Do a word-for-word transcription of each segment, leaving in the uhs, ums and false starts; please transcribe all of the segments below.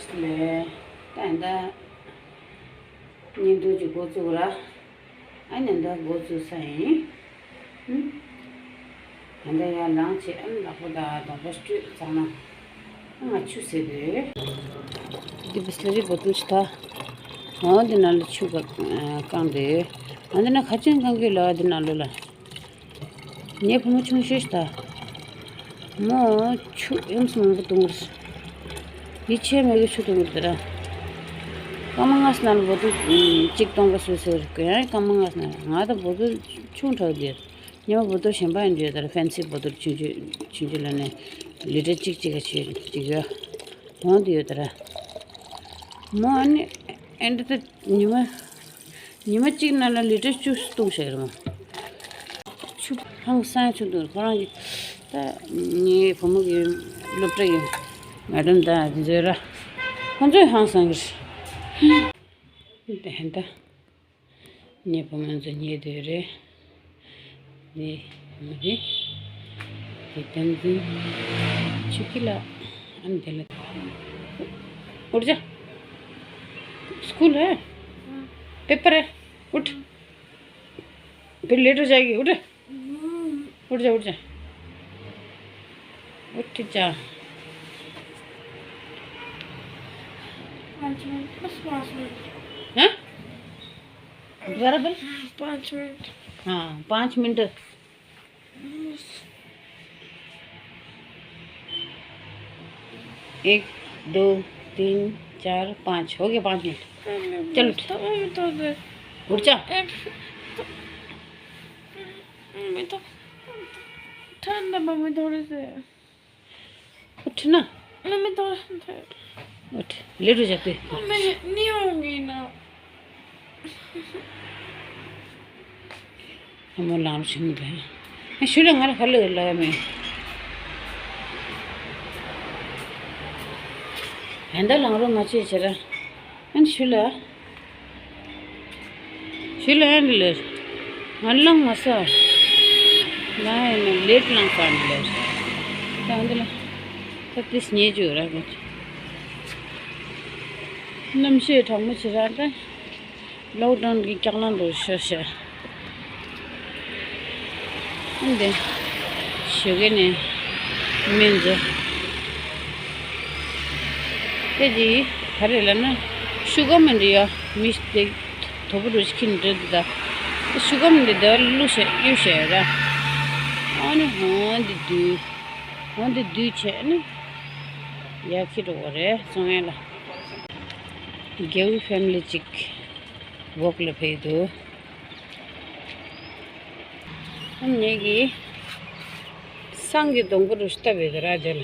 ལས། ད་ད་བརྙན་ཐུང་ཅིག་འགོ་བཙུགས་ར། ཨ་ནི་ད་འགོ་བཙུགས་ས་ཡིན། ཨུམ། ད་ད་ཡར་ལངས་བྱས། ཨ་ནི་ལག་པ་དང་གདོང་པ་བཀྲུས་ཚང་མ། ང་ཆུ་ཟེར་དུས། འདི་བི་སི་ལེ་རི་བོ་ཏོལ་ཞིག་ད། འོ་འདི་ནང་ལ་ཆུ་ག་བཀང་དུས། ཨ་འདི་ན་ཁ་ཆེམས་བཀང་གི་ལ་འདི་ནང་ལོ་ལ། ངའི་བུ་མོ་ཆུང་ཤོས་ཤིག་ད། མོ་ཆུ་ཡོངས་སུ་མང་པོ་བཏུང་གི་རེད། ཡིད་ཆེས་མེད་གི་ཆུ་བཏུང་གི་རེད་ད་ར། སྐར་མ་ལྔ་ཙམ་ནང་ལ་བོ་ཏོལ་གཅིག་གཏོང་ག་སོ་སོ་རེད། ཡང་སྐར་མ་ལྔ་ཙམ་ནང་ང་ད་བོ་ཏོལ་ཆུང་དྲགས་དེ། ཉི་མ་བོ་ཏོལ་གཞན་པ་ཡང་ཡོད་ད་ར། ཕན་སི་བོ་ཏོལ་ཆུང་ཆུང་ཆུང་ཆུང་ལ་ནས་ལི་ཊར་གཅིག་གཅིག་ག་ཆེ་གཅིག་ཡོད། འོང་དུ་ཡོད་ད་ར། མོ་ཨ་ནི་ཨེ་འདྲ་ད་ཉི་མ། ཉི་མ་གཅིག་ནང་ལ་ལི་ཊར་བཅུ་བཏུང་བཞག་རེད་མོ། ཆུ་ཧང་སང་ཆུ་འདུག་ཁོ་རང་གི་ད་ངའི་བུ་མོ་གི་སློབ་གྲྭ་གི་མེ་ཌམ་དང་མཛོད་ར། ཁོ་ཚོས་ཧང་སང་གི་རེད། ད་ཧན་ད། ངའི་བུ་མོ་ཚོ་ཉལ་སྡོད་རེད། འདི་མི་འདི། འདི་བསྟན་འཛིན་ཆོས་སྐྱིད་ལགས། ཨ་ནི་དེ་ལ། ཨུར་ཇ། སྐུལ་ཧེ། པེ་པར། ཨུཊ། फिर लेट हो जाएगी। उठ। उठ जा, उठ जा। उठ जा। पाँच मिनट, बस पाँच मिनट। हाँ? दोबारा बोल। पाँच मिनट। हाँ, पाँच मिनट। बस। एक, दो, तीन, चार, पाँच। हो गया पाँच मिनट। चल उठ। तो मैं तो दे। उठ जा। एक, तो, मैं तो ठंड है मम्मी थोड़ी सी। उठ ना। मम्मी थोड़ा ठंड। उठ। लेट हो जाते। मम्मी नहीं होंगी ना। ཨ་མོ་ལངས་རོགས་བྱེད་མི་འདུག་ཨ་ཞུ་ལ་ང་ལ་ག་ལ་ཡོད་ལབ་ཡ་མེད། ཧན་ད་ལངས་རོགས་མ་བྱེད་བྱེད་ར། ཨ་ནི་ཞུ་ལ། ཞུ་ལ་ཨ་ནི་ལེར། ང་ལངས་མ་ས། ང་ཡིན་ན་ལེད་ལངས་ས་ནི་ལེར། ད་འདི་ལ། ད་དེ་སྙེ་རྒྱུ་ར་ག་གནམ་གཤིས་གྲང་མོ་བྱེད་ར་ད། ལོག་ཌའོན་གྱི་སྐྱག་ལང་དུ་ཤོར་ཤག་འདི་ཞོགས་ཀས་ནས་སྨན་མཛོ། དེ་གི་ག་རེ་ལབ་ན་ཤུ་གར་མི་འདུག་ཡ། མི་དེ་དོ་པོ་རུ་ཁྱིམ་འགྲོ་འདུག་ད། ཤུ་གར་མི་འདུག་དེ་བ་བླུགས་ཤག་གཡུགས་ཤག་ཡ་ར། ཨ་ནི་འོ་འདི་དུས་འོ་འདི་དུས་བྱས་ནི་ཡ་ཁྱི་འགྲོ་བ་རེད་བཙོང་ཡ་ལ། རྒྱའུ་ཕེ་མི་ལི་གཅིག་བོག་ལ་ཕེབས་འདུག་ངེད་ཀྱི་སང་གི་སྡོང་པོ་རུ་ལྟ་བའི་ར་དེ་ལ།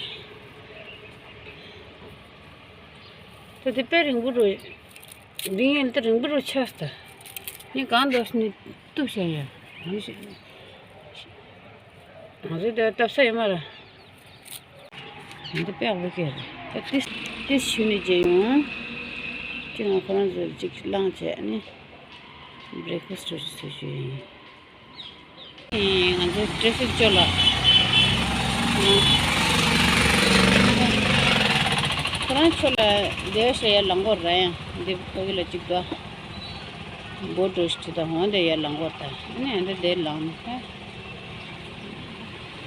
ད་དེ་དཔེ་རིང་པོ་རུ་འདི་ཡན་ད་རིང་པོ་རུ་ཆགས་ད། ངས་གང་འདོད་ནི་གཏུབ་བྱས་ཡོད། ང་ཚོས་ད་བཏབ་ས་ཡོད་མ་ར། འདི་དཔེ་ཡག་པོ་སྐྱེས་རེད། ད་ཏིས་ཏིས་ཞུ་ནས་བརྗེད་ཡོང་། ཅི་ང་ཁོ་རང་ཚོ་གཅིག་བླངས་བྱས་ནས་བྷི་རེག་ཕ་སི་ཊི་ཞུ་ཞུ་ཡིན། ཨེ་ང་ཚོ་ཊེ་ཕིག་ཅོ་ལ། ཁོ་རང་ཆོ་ལ་བསྡད་ཤ་ཡ་ལང་གོ་ར་ཡང་འདི་ཕ་གི་ལ་གཅིག་དོ། བོ་ཏོ་ཞིག་ཁྲིད་དང་འོང་དེ་ཡ་ལང་གོ་ད་ནི་འདི་དེ་ལང་ནི་ཁ།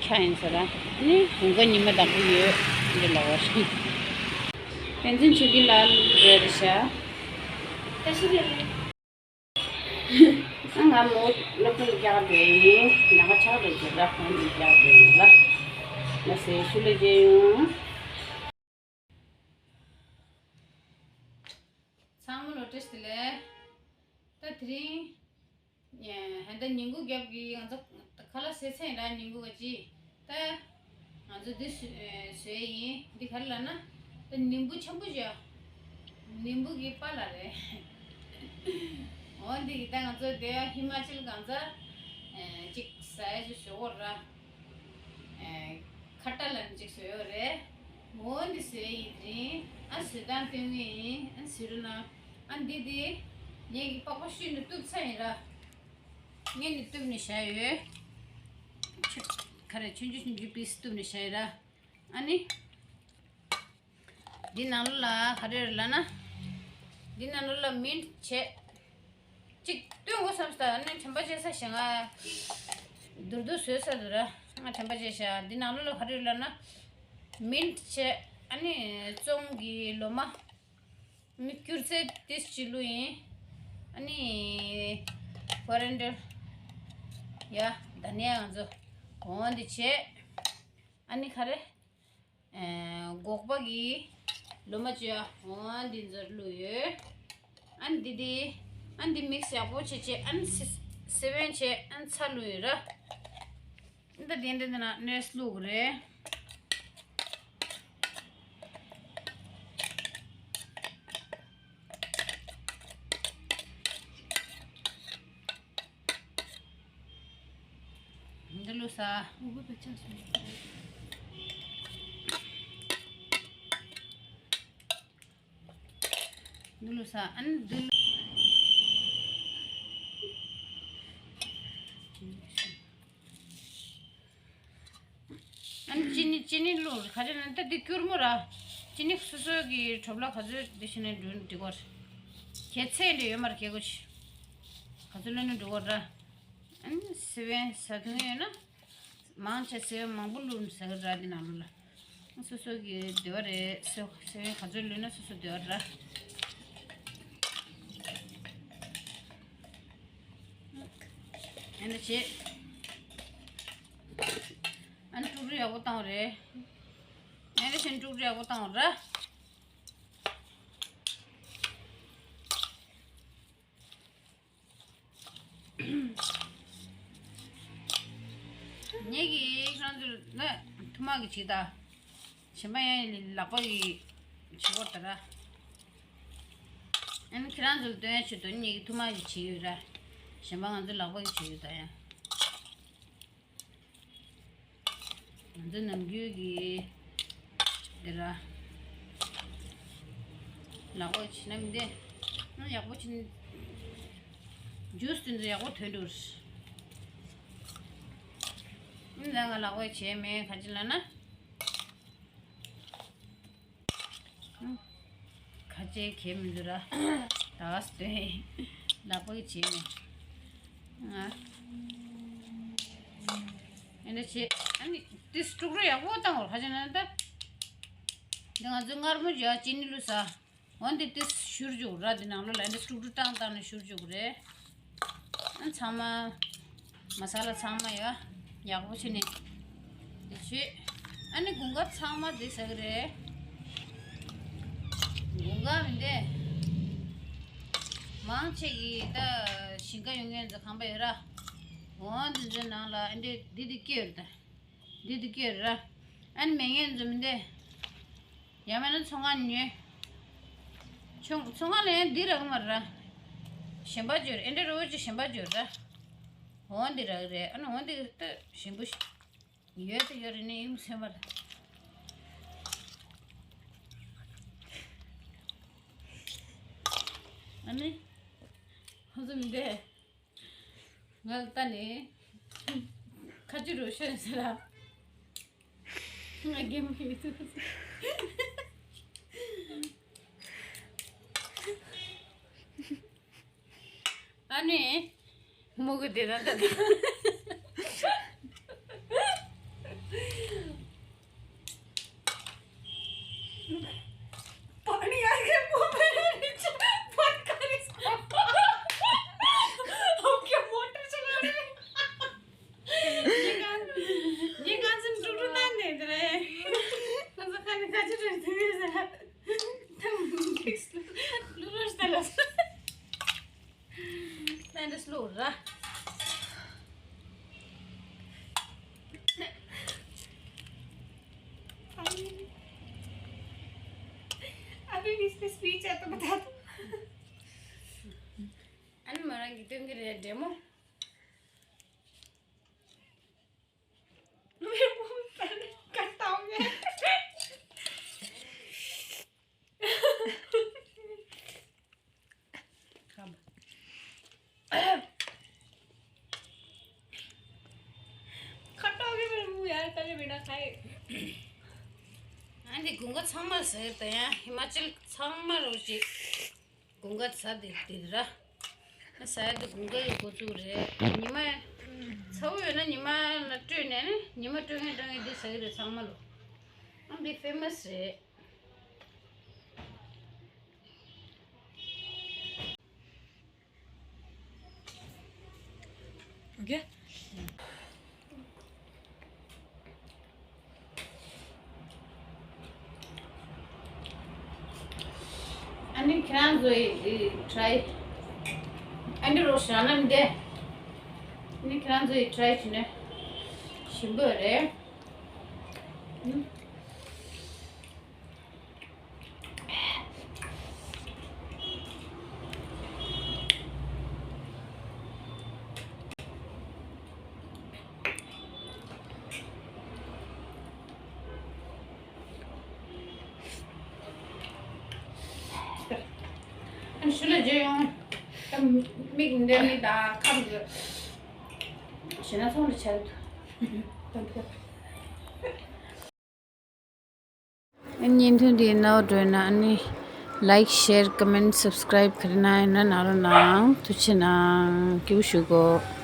ཁྱ་ཡིན་ས་ར། ནི་དགུན་ཁ་ཉི་མ་དྭགས་པོ་ཡོད་འདི་ལ་བ་ཤིང་། བསྟན་འཛིན་ཆོས་སྐྱིད་ལགས་རེད་ཤག་ད་ཤི་རེད། ང་མོ་སློབ་གྲྭ་ལ་རྒྱག་བསྡད་ཡིན། ལམ་ཁ་ཆག་འགྲོ་རྒྱུ་ར་ཁོང་གིས་རྒྱག་བསྡད་ཡིན་ལ། ལ་སེ་ཤུ་ལ་རྒྱལ་ཡོང་། ཚང་མ་ལོ་བཀྲ་ཤིས་བདེ་ལེགས། ད་དེ་རིང་ཧན་ད་ཉིན་གུང་རྒྱབ་ཀྱི་ང་ཚོ་ཁ་ལག་ཟས་ཚན་ར་ཉིན་གུང་ག་ཅི། ད་ང་ཚོ་འདི་བཟོས་ཡིན། འདི་ག་རེ་ལབ་ན་ད་ནིམ་བུ་ཆེན་པོ་བཞག་ནིམ་བུ་གི་པ་ལ་རེད། འོ་འདི་གི་ད་ང་ཚོ་དེ་ཧི་མ་ཅལ་གང་ཚ་ཅིག་ཟ་ཡ་ཅིག་བཟོ་གོ་ར། ཁ་ཏ་ལབ་ཅིག་བཟོས་ཡོད་རེད། འོ་འདི་བཟོས་ཡིན་དེ་རིང་ཨ་བཟོས་སྟངས་སྟོན་གི་ཡིན། ཨ་བཟོས་རུ་ན་ཨ་འདི་དེ་ངེད་ཀྱི་པགས་པ་བཤུས་ནས་གཏུབ་ཚར་ཡིན་ར། ངས་ནི་གཏུབ་ནས་བཞག་ཡོད། ཆུ་ཁ་རེ་ཆུང་ཆུང་ཆུང་ཆུང་པིས་གཏུབ་ནས་བཞག་ཡོད་ར། ཨ་ནི། འདི་ནང་ལོགས་ལ་ག་རེ་རེད་ལབ་ན། འདི་ནང་ལོགས་ལ་མིན་ཊི་བྱས། གཅིག་སྟོན་དགོས་བསམ་སྟེ་ཨ་ནི་དྲན་པ་བརྗེད་ས་ཞེ་ང་། བསྡུར་བསྡུར་བཟོས་ས་འདུག་ར། ང་དྲན་པ་བརྗེད་ཤག་འདི་ནང་ལོགས་ལ་ག་རེ་ཡོད་ལབ་ན། མིན་ཊི་བྱས། ཨ་ནི་ཙོང་གི་ལོ་མ། ཨ་ནི་སྐྱུར་རྫས་ཏིས་གཅིག་བླུགས་ཡིན། ཨ་ནི་ཀོ་རེན་ཌར། ཡ། དྷ་ནི་ཡ་ང་ཚོ། འོ་འདི་བྱས། ཨ་ནི་ག་རེ། ཨེ། སྒོག་པ་གི་ལོ་མ་བཅོས་ཡ། འོ་འདི་ཚོ་བླུགས་ཡོད། ཨ་ནི་འདི་འདི། ཨ་ནི་འདི་མིག་སི་ཡག་པོ་བྱས་བྱས། ཨ་ནི་སི་སི་པན་བྱས། ཨ་ནི་ཚྭ་བླུགས་ཡོད་ར། ཨ་ནི་ད་དེ་འདྲ་འདི་ན་ནས་བླུགས་རེད། འདི་བླུགས་ས། འདི་བླུགས་ས། ཨ་ནི་འདི་བླུགས། ཨ་ནི་ཅི་ནི་ཅི་ནི་བླུགས། ག་རེ་ན་ད་འདི་སྐྱུར་མོ་ར། ཅི་ནི་སོ་སོ་གི་གྲོ་ལ་ག་ཚོད་འདི་བྱས་ནས་འགྲོ་འགྲིག་གོ། ཁྱད་ཚད་འདི་ཡོད་མ་རེད། གལ་གོ་ཆེ། ག་ཚོད་བླུགས་ན་འགྲིག་གོ་ར། ཨ་ནི་སི་པན་ཟ་འདུན་ཡོད་ན། མང་ཆེ་སི་པན་མང་པོ་བླུགས་ཟ་གི་ར། འདི་ནང་ལོགས་ལ། སོ་སོ་གི་འདོད་པ་རེད། སི་པན་ག་ཚོད་བླུགས་ན་སོ་སོ་འདོད་པ་ར། ཨ་ནི་བྱས། ཨ་ནི་དཀྲུག་དཀྲུག་ཡག་པོ་བཏང་བ་རེད། ཨ་ནི་བྱས་དཀྲུག་དཀྲུག་ཡག་པོ་བཏང་བ་ར། ངེད་ཀྱིས་ཁྱེད་རང་ཚོ་ལ་ཐུར་མ་གི་བྱེད་ད། གཞན་པ་ཡང་ལག་པ་གི་བྱེད་སྐོར་ད་ར། ཨ་ནི་ཁྱེད་རང་ཚོ་ལ་སྟོན་ཡ་ཆེད་དུ་ངེད་ཀྱིས་ཐུར་མ་གི་བྱེད་ཡོད་ར། གཞན་པ་ང་ཚོ་ལག་པ་གི་བྱེད་ཡོད་ད་ཡང་། ང་ཚོ་ནམ་རྒྱུན་གྱི་འདི་ར། ལག་པ་བྱེད་ན་མི་བདེ། ཨ་ཡག་པོ་བྱེད་ན། ཇུས་དེ་ཚོ་ཡག་པོ་ཐོན་འགྲོ། ཨ་ནི་ང་ལག་པ་བྱས་མེད། ག་ཅི་ལབ་ན། ཁ་ཆེ་གས་མི་འདུག་ར། ད་ག་སྟོན། ལག་པ་གི་བྱས་ནས། ང་། ཨེ་འདྲ་བྱས། ཨ་ནི་ཏིས་དཀྲུག་དཀྲུག་ཡག་པོ་བཏང་བར་ཁ་ཆེ་ན་ད། འདི་ང་ཚོའི་མངར་མོ་བྱས་ཅི་ནི་བླུགས་ས། འོན་ཏེ་ཏིས་བཞུར་འཇུག་ར། འདི་ནང་ལོགས་ལ་ཨེ་འདྲ་དཀྲུག་དཀྲུག་བཏང་བཏང་ནས་བཞུར་འཇུག་རེད། ཨ་ཚང་མ། མ་ས་ལ་ཚང་མ་ཡ། ཡག་པོ་བྱས་ནས། འདི་བྱས། ཨ་ནི་དགུན་ཁ་ཚང་མ་འདི་ཟ་གི་རེད། དགུན་ཁ་མི་འདི། མང་ཆེ་གི་ད་ཞིང་ཁ་ཡོད་མཁན་ཚོ་ཁང་པ་ཡོད་ར། འོ་འདི་ཚོའི་ནང་ལ་ཨ་འདི་འདི་འདི་སྐྱེས་ཡོད་རེད་ད། འདི་འདི་སྐྱེས་ཡོད་རེད་ར། ཨ་ནི་མེད་མཁན་ཚོ་མི་འདི། ཡང་མིན་ན་ཚོང་ཁང་ཉོས། ཚོང་ཚོང་ཁང་ལ་ཡང་འདི་རག་གི་མ་རེད་ར། གཞན་པ་འབྱོར། ཨེ་འདྲ་རོ་ཅིག་གཞན་པ་འབྱོར་ར། འོ་འདི་རག་གི་རེད། ཨ་ནི་འོ་འདི་ད་ཞིམ་པོ་ཞིག་ཡོད་དེ་ཡོད་རེད་ནི་ཡིན་སེམས་པ་རེད། ཨ་ནི། ཁོང་ཚོ་མི་འདྲ། ང་ལ་ལྟ་ནས། ཁ་ཆུ་རུ་ཤོད་ཟེར་ལ། ང་རྒན་མོ་ཡིན་ཚུལ། ཨ་ནི། མུ་གུ་དེ་ན་ད་ད། पानी आके मुंह में नीचे बहुत करी। ओके, मोटर चला रहे। ये गान, ये गान सुन टूटू ना दे दे रहे। ऐसा खाने का जो रहते हैं जरा। तुम लूर चला। ད་འདི་སློག་ར། अभी भी इसकी स्पीच है तो बता दो। ཨ་ནི་མོ་རང་གིས་སྟོན་གི་རེད་འདྲེ་མོ། मेरे मुंह पर कट आओगे। खट्टा हो गया मेरा मुंह यार, पहले बिना खाए। ཨ་འདི་དགུན་ཁ་ཚང་མར་ཟེར་ད་ཡང་ཧི་མ་ཅལ་ཚང་མ་རོ་ཅིག་དགུན་ཁ་ཟ་དེ་དེ་ར། ཟ་ཡ་དེ་དགུན་ཁ་ཡི་འགོ་བཙུགས་རེད། ཉི་མ་ཚ་བོ་ཡོད་ན་ཉི་མ་ལ་སྤྲོས་ནས་ནི་ཉི་མ་སྤྲོས་ངེས་སྤྲོས་ངེས་འདི་ཟ་གི་རེད་ཚང་མ་ལོ། ཨ་འདི་ཕེ་མ་སི་རེད། ཨོ་ཁེ། ཨ་ནི་ཁྱེད་རང་ཚོ་ཡི་ཊི་རའི། ཨ་ནི་རོ་ཤ་ན་འདི། ཨ་ནི་ཁྱེད་རང་ཚོ་ཡི་ཊི་རའི་བྱས་ན་ཞིམ་པོ་རེད། ཨུམ། ཨ་ནི་ཤུ་ལ་བརྗེ་ཡོང་། ཨ་མིག་འདི་མིག་དང་ཁམ་གྱི་ཞེ་ན་ཚོང་ལ་ཆ་འདུག་བརྙན་ཐུང་འདི་ནོར་འགྲོ་ན་ཨ་ནི་ལའིག་ཤེར་ཀོ་མེན་སབ་སི་ཀ་རའིབ་ག་རེ་གནང་ཡོད་ན་གནང་རོགས་གནང་། ཐུགས་རྗེ་གནང་། སྐྱིད་པོ་བཞུགས་གོ།